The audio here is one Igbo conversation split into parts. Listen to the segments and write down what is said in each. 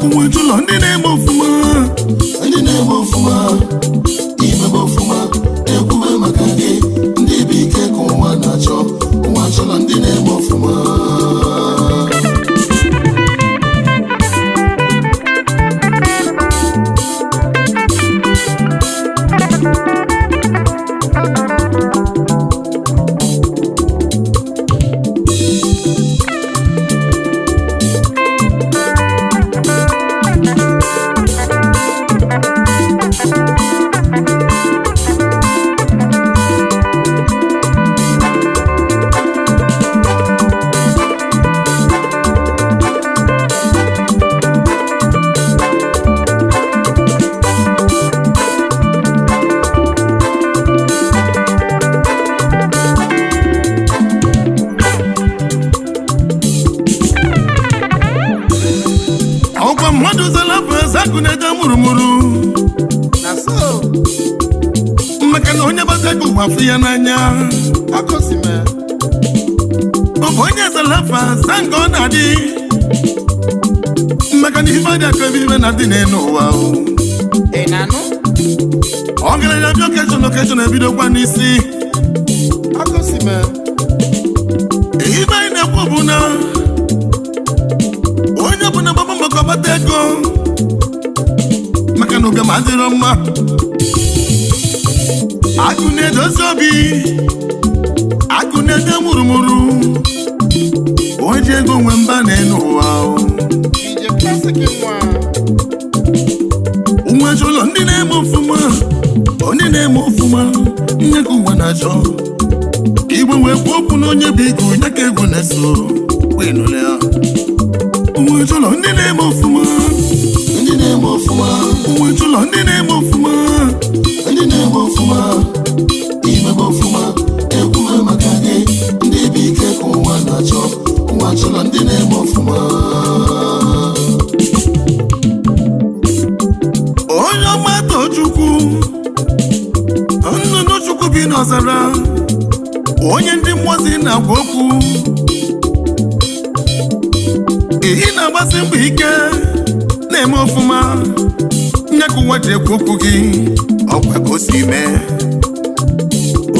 Ụwa chọrọ ndị na-eme ọfụma. Ndị na-eme ọfụma, imebe ọfụma, ekwube maka gị. Ndị bụ ike ka ụwa na-achọ. Ụwa chọrọ ndị na-eme ọfụma. Ọkwa mmadụ zalapụ eze akụ na-ede mụrụmụrụ. Na so. Maka na onye gbata ego ụwa afụ ya n'anya. Akosime. Ọ bụ onye zalafa za nke ọ na-adị, maka na ife dị akụ ebe ibe na-adị n'elu ụwa o. Ị na-anụ? Ọgaranya bịa occasion, occasion ebidokwa n'isi. Akosime. Ibe anyị na-ekwu bụ na onye bụ na gbaba mbọ ka ọ kpata ego, maka na ụbịam adịrọ mma. Akụ na-edozi obi, akụ na-ede mụrụmụrụ. Onye ji ego nwe mba na-enu ụwa o. DJ Classic nwa. Nwa chọrọ ndị na-eme ọfụma, onye na-eme ọfụma nye ka ụwa na-achọ. Igwe wee kwuo okwu na onye bụ ego onye ka ego na-eso wee nụrụ ya. Nwa chọrọ ndị na-eme ọfụma. Ndị na-eme ọfụma. Nwa chọrọ ndị na-eme ọfụma. Ndị na-eme ọfụma, imebe ọfụma, ekwube maka gị. Ndị bụ ike ka ụwa na-achọ. Ụwa chọrọ ndị na-eme ọfụma. Onye ọma, Tochukwu, nnụnụ Chukwu bi n'ọzara, onye ndị mmụọzi na-agwa okwu, ị na-agbasi mbọ ike na-eme ọfụma, nye ka ụwa ji ekwu okwu gị. Ọkwa ka o si mee.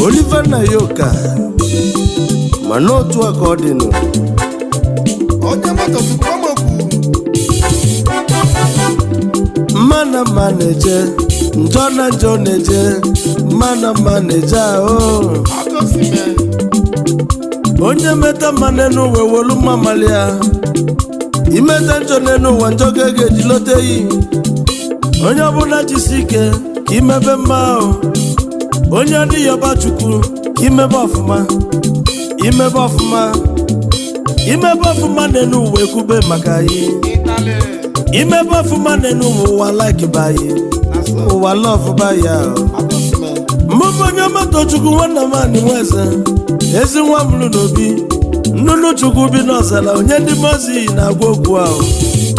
Oliver Nayoka, mana otu a ka ọ dịnụ. Onye moto tukwu okwu. Mma na mma na-eje, njọ na njọ na-eje, mma na mma na-eje ahụ. Akosime. Onye meta mma n'elu ụwa, ewelu mma malia. Imeta njọ n'elu ụwa, njọ ga eji lote yi. Onye ọbụla jisi ike ka imebe mma ahụ. Onye adịghị ọba Chukwu ka imebe ọfụma, imebe ọfụma, imebe ọfụma n'elu ụwa, ekwube maka yi. Ịtalị. Imebe ọfụma n'elu ụwa, ụwa like bayi. Na so. Ụwa love baya. Akosime. Mmụbụ onye moto Chukwu, nwanna m anị nweze ezi nwa mụrụ n'obi, nnụnụ Chukwu bi n'ọzara, onye ndị mozi na-agwa okwu ahụ.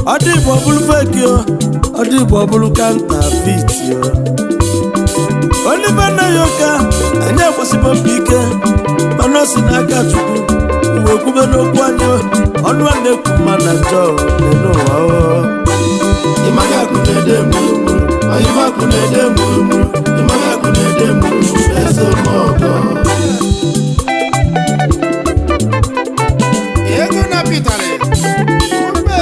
Ọ dị Igbo ọ bụrụ fake o, ọ dị Igbo ọ bụrụ counterfeit o. Oliver Nayoka, anyị ekwesịbụ mbọ ike, mana o si n'aka Chukwu uwe kwube n'okwu anyị, ọnụ a na-ekwu mma na njọ n'ụwa o. Ịmaghị akụ na-ede mụrụmụrụ, ọyịma akụ na-ede mụrụmụrụ, ịmaghị akụ na-ede mụrụmụrụ, eze ọmọgọ. Ego na Pitali. Kumbe.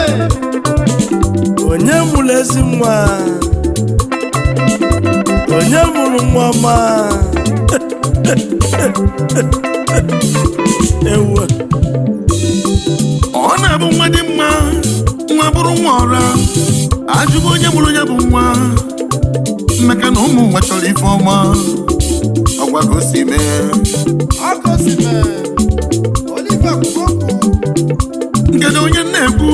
Onye mụrụ ezi nwa? Onye mụrụ nwa ọma? Ewu. Ọ na-abụ nwa dị mma, nwa bụrụ nwa ọra, ajụbụ onye mụrụ ya bụ nwa, maka na ụmụ nwa chọrọ ife ọma. Ọgwa ka o si mee. Akosime. Oliver Kukoku. Nkedo onye na-ekwu?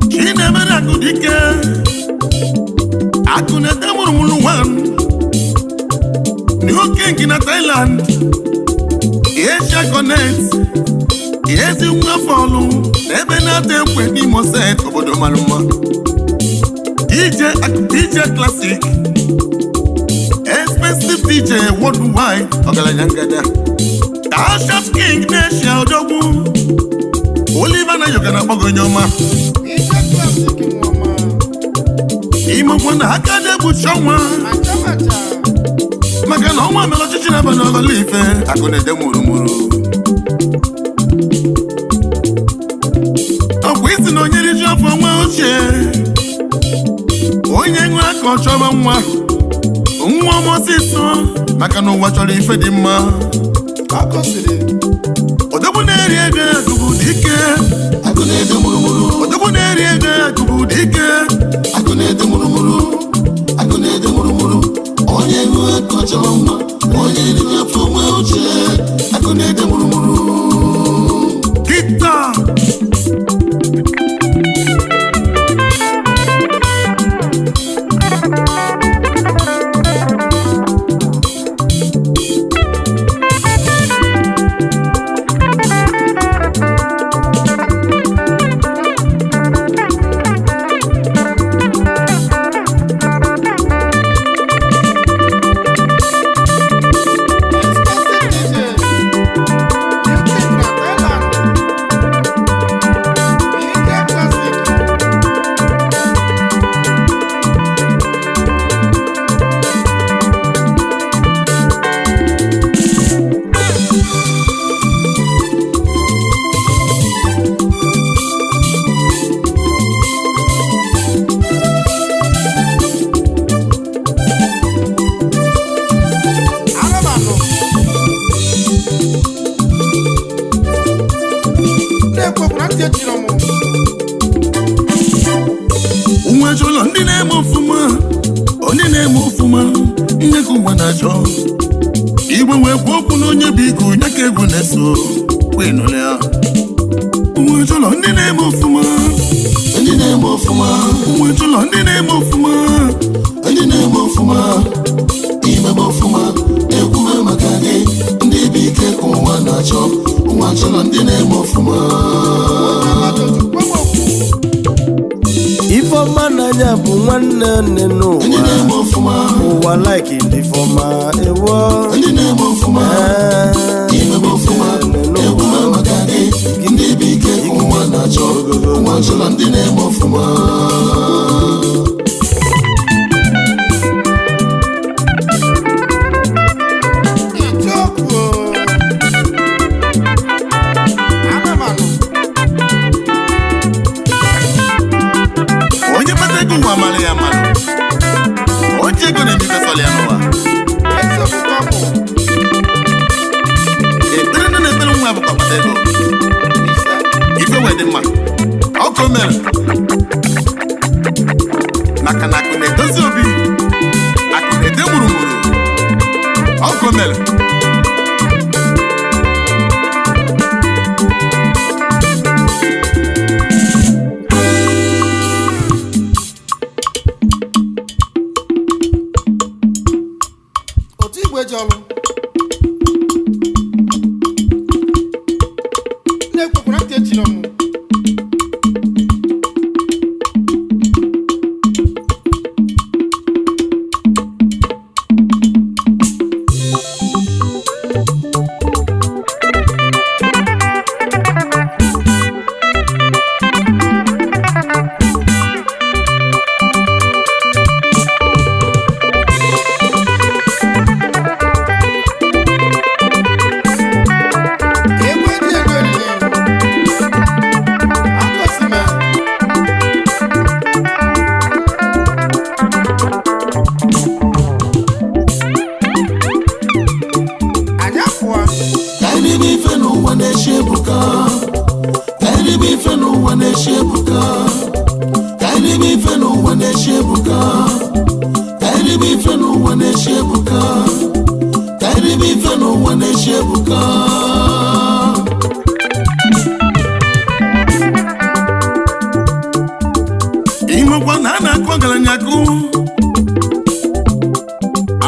Chinemere Akụ Dike, akụ na-ete mụrụmụrụ wan New King na Thailand, Asia Connect, ezi nwa fọlụ ebe na-ata ekwe n'Imo State, obodo mara mma. DJ, DJ Classic, expensive DJ worldwide, ọgaranya ngada, Tasha King na-Asia, odogwu. Oliver Nayoka na-akpọ gị onye ọma. DJ. Classic nwoma. Imekwa na aka na-egbuchi ọnwa. Macha macha. Maka na ọnwa mere ọchịchị na-abalị ọghọlọ ife akụ na-ede mụrụmụrụ. Ọkwa isi na onye riju afọ nwa ochie, onye ṅụọ aka ọ chọba nwa nwa ọma ọsịsọ, maka na ụwa chọrọ ife dị mma. Ọkụ siri. Odogwu na-eri ego akụbụ dike. Akụ na-ede mụrụmụrụ. Odogwu na-eri ego akụbụ dike. Akụ na-ede mụrụmụrụ, akụ na-ede mụrụmụrụ. Onye ṅụọ aka ọ chọrọ nwa, onye riri afọ nwa ochie. Akụ na-ede mụrụmụrụ. Kịta. Exclusive DJ. Music na Thailand. DJ Classic. Anụmanụ. Na-ekwu okwu na ntị echiri m. Nwa chọrọ ndị na-eme ọfụma, onye na-eme ọfụma nne ka ụwa na-achọ. Igwe wee kwuo okwu na onye bụ igu onye ka egwu na-eso wee nụrụ ya. Nwa chọrọ ndị na-eme ọfụma. Ndị na-eme ọfụma. Nwa chọrọ ndị na-eme ọfụma. Ndị na-eme ọfụma, imebe ọfụma, ekwube maka gị. Ndị bụ ike ka ụwa na-achọ, ụwa chọrọ ndị na-eme ọfụma. Mmadụ ojukwu m okwu. Ifeọma n'anya bụ nwanne nne Ndị n'ụwa. na-eme ọfụma. Ụwa like ndị Ifeọma ewo. Ndị na-eme ọfụma. Ee, imebe ọfụma, nne ekwube n'ụwa. maka gị. Ndị bụ ike ka ụwa na-achọ, ụwa chọrọ ndị na-eme ọfụma. Icheokwu o. Anụmanụ. Onye kpata ego ụwa mara ya mmanụ, oji ego na-emefesọla ya n'ụwa. Eziokwu ka ọ bụ. Ekpere ndị na-ekpere nwa bụkwa kpata ego. Ise. Ife wee dị mma ọkụ mere, maka na akụ na-edozi obi, akụ na-ede gburugburu ọkụ mere. Otu igwe ji ọlụ. Na-ekwu okwu na ntị echiri m. Egwu eji ego eriri. Aka osime. Anyị apụọ. Ka anyị ribe ife n'ụwa na-echi ebuka. Ka anyị ribe ife n'ụwa na-echi ebuka. Ka anyị ribe ife n'ụwa na-echi ebuka. Ka anyị ribe ife n'ụwa na-echi ebuka. Ka anyị ribe ife n'ụwa na-echi ebuka. Imekwa na a na-akụ ọgaranya akụ,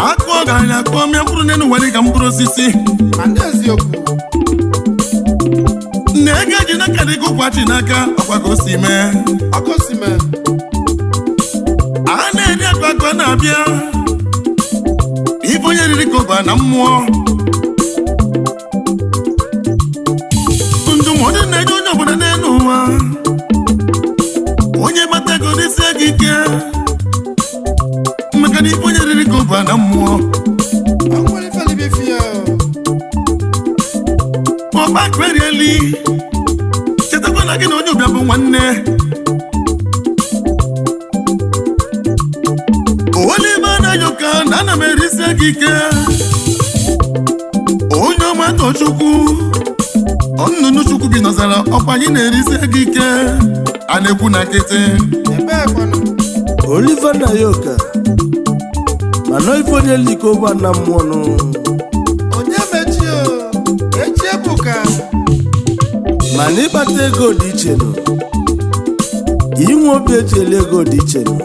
akụ ọgaranya akụ ọmịa mkpụrụ n'elu ụwa dịka mkpụrụ osisi. Ma ndị eziokwu. Na ego eji n'aka dịka ụkwachi n'aka ọkwa ka o si mee. Ọkụ osime. A na-eri akụ akụ a na-abịa ife onye riri ka ụba na mmụọ. Ndụmọdụ na-enye onye ọbụla n'elu ụwa, onye gị ike, maka na ife onye riri ka ọ bụ na mmụọ. Ọba kwerieli, chetakwa na gị na onye ụbịa bụ nwanne. Olive Anayoka, na ana m erisi gị ike. Onye ọma Tochukwu, nnụnụ Chukwu bi nọzara, ọkwa anyị na-erisi gị ike, a na-ekwu na nkịtị. Olive Anayoka, mana ife onye liko gba na mmụọ nụ. Mana ịkpata ego dị iche nụ, inwe obi eji eli ego dị iche nụ,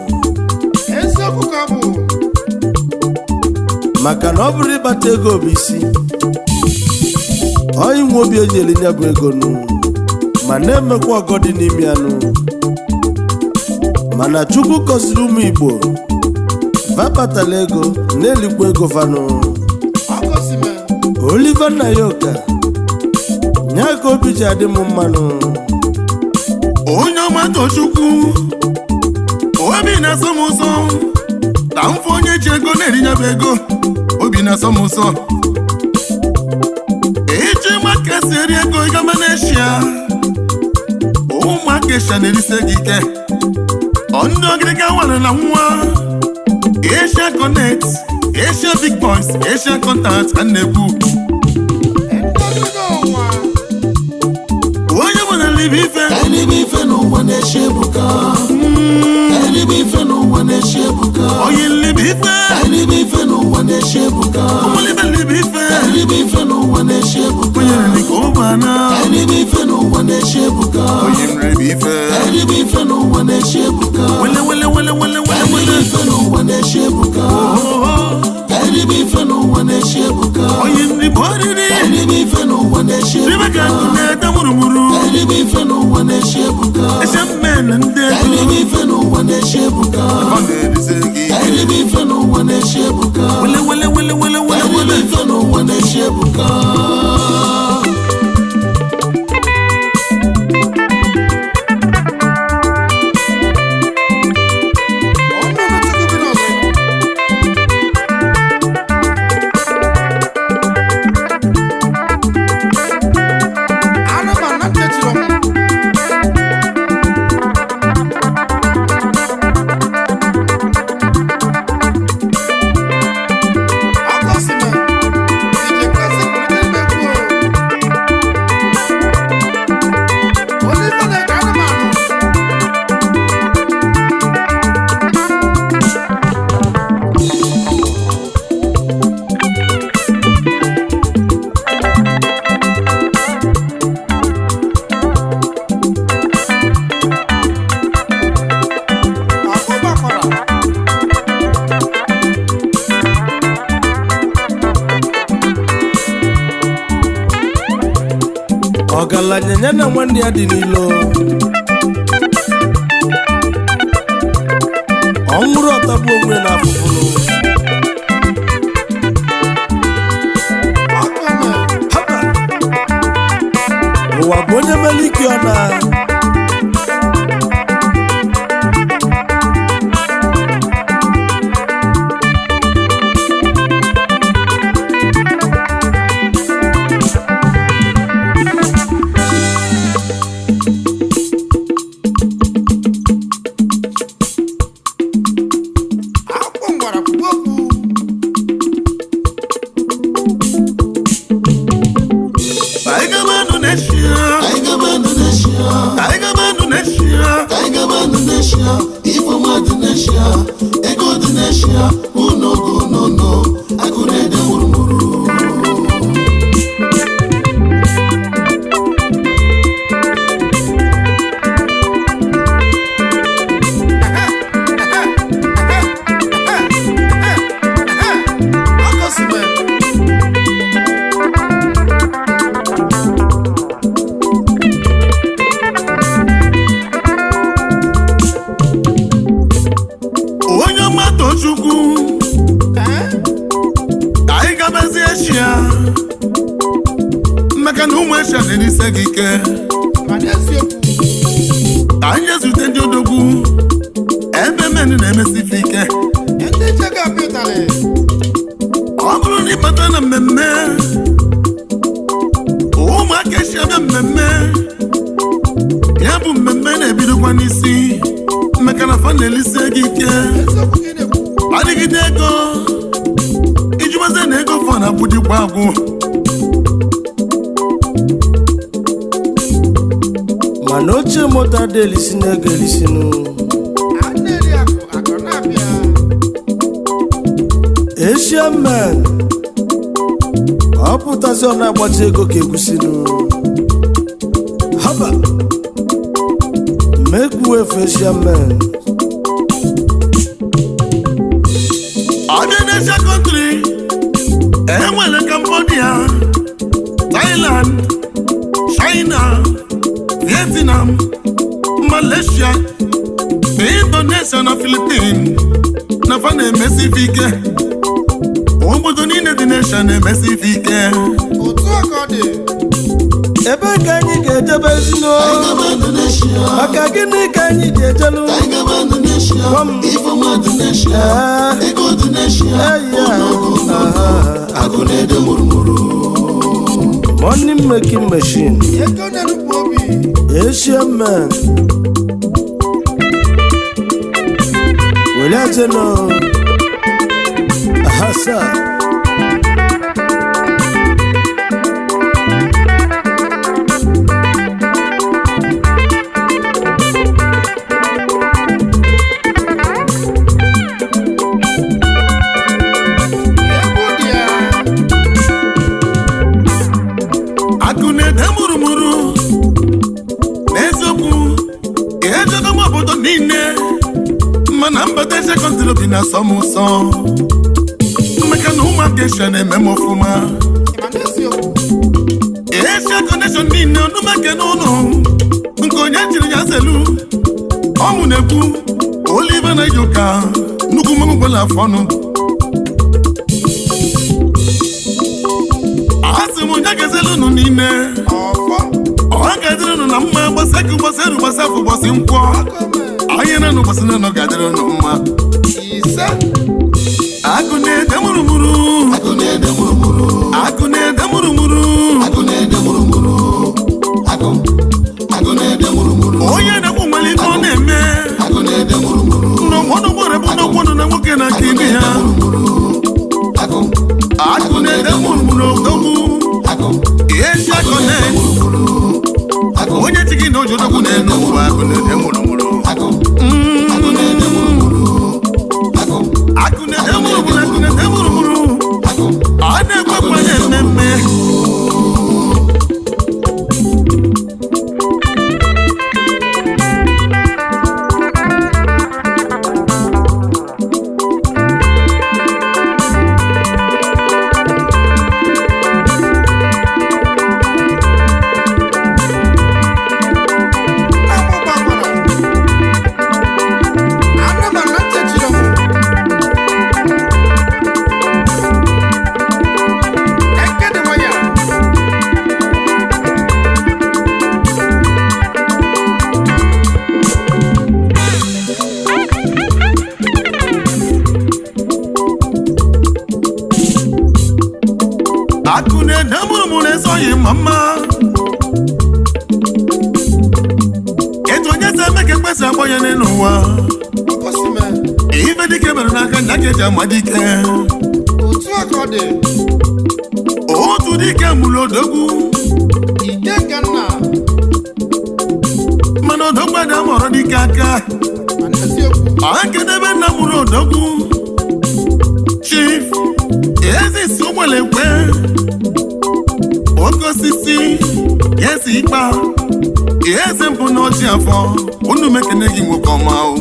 maka na ọ bụrụ ịkpata ego bụ isi ọ, inwe obi eji eli ya bụ ego nụ, ma na-emekwa ọgọ dị n'ime ya nụ. Mana Chukwu gọziri ụmụ Igbo vapatala ego na-elikwa ego fanụ. Olive Anayoka, nya ka obi ji adị m mmanụ. Onye ọma Tochukwu, obi na-asọ m ụsọ ka m fụ onye ji ego na-eri ya bụ ego. Obi na-asọ m ụsọ iji maka esi eri ego. Ịgaba n'Eshia, ụmụaka Eshia na-erisi gị ike. Ọ ndị ọgịrịga nwere na nwa Asia Connect, Asia Big Boys, Asia Contact ka m na-ekwu. Onye nwere libe ife. Ka ife n'ụwa na-eshi ebuka. Ka ife n'ụwa na-eshi ebuka. Onye libe ife. Ka ife n'ụwa na-eshi ebuka. Ụmụlibe libe ife. Ka ife n'ụwa na-eshi ebuka. Onye riri ka ụmụana. Ka ife n'ụwa na-eshi ebuka. Onye nribe ife. Ka ife n'ụwa na-eshi ebuka. Wele wele wele wele Ka wele wele. ife n'ụwa na-eshi ebuka. Oh, Ka ife n'ụwa na-eshi ebuka. Onye nri bụ oriri. Ka ife n'ụwa na-eshi ribe ka ebuka. nkụ na-ede mụrụmụrụ. Ka ife n'ụwa na-eshi ebuka. Ese mmen ndị Ka ego. ife n'ụwa na-eshi ebuka. Ọ na-erize gị. Ka ife n'ụwa na-eshi ebuka. Wele wele wele wele Ka wele wele. ife n'ụwa na-eshi ebuka. Ọgaranya ya na nwanne ya dị n'ilo, ọ nwụrụ ọtagbu onwe na afụfụrụ. Haba! Ụwa bụ onye mere ike ọ na Anyị gaba Indonesia. Anyị gaba Indonesia. Anyị gaba Indonesia. Ka anyị gaba Indonesia, ifeọma dị n'Asia, ego dị n'Asia, unogo nono, akụ na-ede mụrụmụrụ. Onye ọma Tochukwu, ka anyị gabazie Eshia, maka na ụmụ Eshia na-erise gị ike. Ka anyị ezute ndị odogwu. na-emesi ife ike. Ndị chega apịa ụtarị. Ọ bụrụ na ịbata na mmemme ụmụaka esi abịa mmemme, ya bụ mmemme na-ebidokwa n'isi maka na fa na-elisi ego ike. Eziokwu gị na-ekwu. Adịgide ego ijumaze na ego fọ na agbụdikwa agwụ. Mana ochie moto ada elisi na ego elisinu. A na-eri akụ, akụ na-abịa. Asian man ọ pụtazi, ọ na-agbachi ego ka egwusinu. Haba, make way for Asian man. Ọbịa n'Asia country, enwere Cambodia, Thailand, China, Vietnam, Malaysia, Indonesia na Philippines na fa na-emesi ife ike. Obodo niile dị n'Asia na-emesi ife ike. Otu a ka ọ dị. Ebe ka anyị ga-ejebe ezino? Anyị gaba Indonesia. Maka gịnị ka anyị ji ejelu? Anyị gaba Indonesia. Gwa m. Ifeọma Indonesia. Ee. Ego Indonesia. Eyi ya. Onogo onogo. Akụ na-ede mụrụmụrụ. Money making machine. Ego na-enupụ obi. Asian man were ajeno ahasa. Egwu dị ya. Akụ na-ede mụrụmụrụ. N'eziokwu, ejego m obodo niile, mana mbata Asia country obi na-asọ m ụsọ maka na ụmụaka Asia na-eme m ọfụma. Ị ma n'eziokwu. Asia Connection niile, ọnụmeke n'ụlọ nke onye jiri ya zelu ọmụ na-ekwu Oliver Nayoka, nnukwu mmanwụ gbala afọ ọnụ. Asị m onye ga-ezelu unu niile. Ọfọ. Ọ ga-adịrị unu na mma, gbasa eke, gbasa eru, gbasa afọ, gbasị nkwọ. Akọme. Ahịa na ụbọchị na ga-adịrị unu mma. Ise. Akụ na-ede mụrụmụrụ. Akụ na-ede mụrụmụrụ. Akụ na-ede mụrụmụrụ. Akụ na-ede mụrụmụrụ. Akụ. Akụ na-ede mụrụmụrụ. Onye na-ekwu nwere ife ọ na-eme. Akụ na-ede mụrụmụrụ. N'ọgbọdụ gbọrọ bụ n'ọgbọdụ na nwoke na aka ibe ya. Akụ. Akụ na-ede mụrụmụrụ, odogwu. Akụ. Asia Connect. Akụ. Onye chi gị na ojodogwu na-enu ụwa, akụ na-ede mụrụmụrụ. Akụ. Akụ na-ede mụrụmụrụ. Akụ. Akụ na-ede mụrụmụrụ, akụ na-ede mụrụmụrụ. Akụ. Ọ na-ekwekwa na-eme mme. Akpụkpọ akwara. Anụmanụ na nchechiri m. Eke dị nwayọ. Akụ na-ede mụrụmụrụ ezoghị ma mma etu onye si eme ka ekpesa akpọ ya n'elu ụwa. Osime. Ife dike mere n'aka nya ka eji ama dike. Otu a ka ọ dị. Otu dike mụrụ odogwu. Ike nke nna. Mana odogwu adị amọrọ dike aka. Ma n'eziokwu. Ọnkedebe nna mụrụ odogwu, Chief Ezisi ụgbọlekwe, oke osisi ezi ikpa eze mbụ n'ọchị afọ unu mekene gị, nwoke ọma o.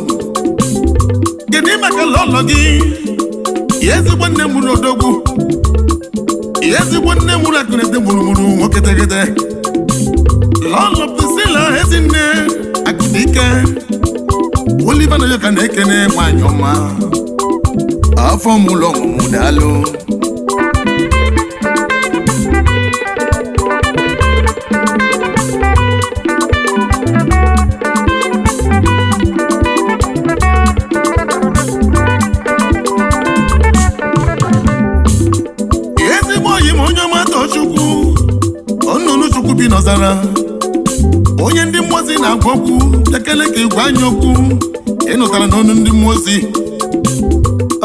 Kedu maka lọlọ gị, ezigbo nne mụrụ odogwu, ezigbo nne mụrụ akụnete gburugburu, nwoke tegede, lọlọ Priscilla ezinne Akụdike Oliver Nayoka na-ekene, nwanyị ọma, afọ mụlọ ọmụmụ, daalụ. n'ọzara, onye ndị mmụọ ozi na-agwa okwu. Bịakele ka igwe anyị okwu ịnụtara n'ọnụ ndị mmụọ ozi.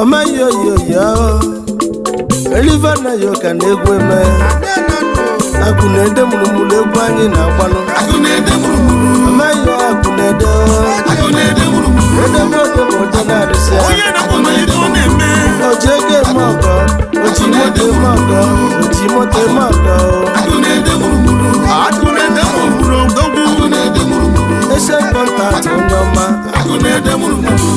Ọmayoyoyo eliva na yo ka na-egwu eme akụ na-ede mụrụmụrụ, egwu anyị na-agbalụ. Akụ na-ede mụrụmụrụ. Ọmayo akụ na-ede. Akụ na-ede mụrụmụrụ. Edebe odebe oje na-arụsị ya. Onye na-akpọ malite ọ na-eme. Oji ego eme ọgọ, oji moto eme ọgọ, oji moto eme ọgọ. Akụ na-ede mụrụmụrụ, akụ na-ede mụrụmụrụ, odogwu. Akụ na-ede mụrụmụrụ. Ese contact, onye ọma. Akụ na-ede mụrụmụrụ.